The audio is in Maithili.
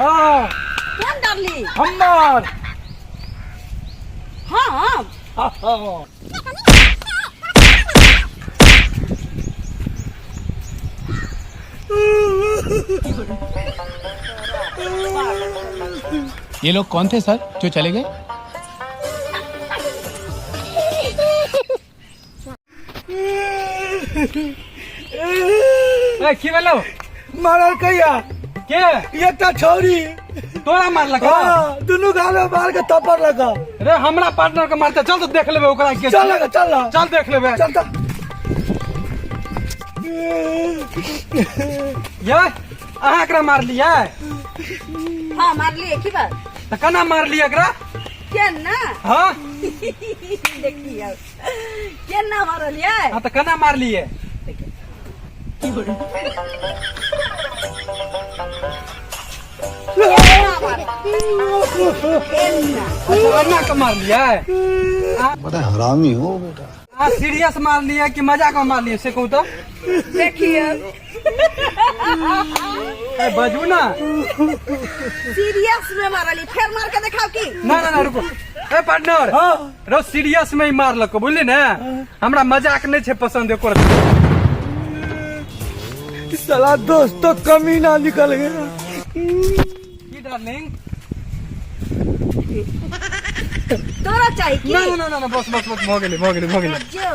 हाँ। कोन डार्लिंग? हमर। हाँ। हाँ। ये लोग कौन थे सर जो चले गए? ए, की भेलौ? मारल कहिया? के? एकटा छौरी। तोरा मारलक? हाँ, दुनू गाल में मार के थप्पड़ लगा। रे, हमरा पार्टनर के मारते, चल तो देख लेबे ओकरा के। चल लगा, चल ना। चल देख लेबे। चल चल। ये अहाँ एकरा मारलियै? हाँ, मारलियै। की बात? तऽ केना मारलियै एकरा? केना? हाँ। देखियौ केना मारलियै। हाँ, तऽ केना मारलियै? केना मारल? केना? अच्छा, एना के मारलियै? बड़ा हरामी हो बेटा। अहाँ सीरियस मारलियै कि मजाक में मारलियै, से कहू तऽ। देखियौ। ए, बाजू ना। सीरियस में मारली। फेर मार के देखाओ की? ना ना ना, रुको। ए पार्टनर। हाँ। रो, सीरियस में ही मारलक, बुझली ने? हमरा मजाक नहीं छै पसंद एको। साला दोस्त तो कमीना निकल गया। की डार्लिंग? तोरा चाही की? ना ना ना ना, बस बस बस, भऽ गेलै, भऽ गेलै, भऽ गेलै। जो।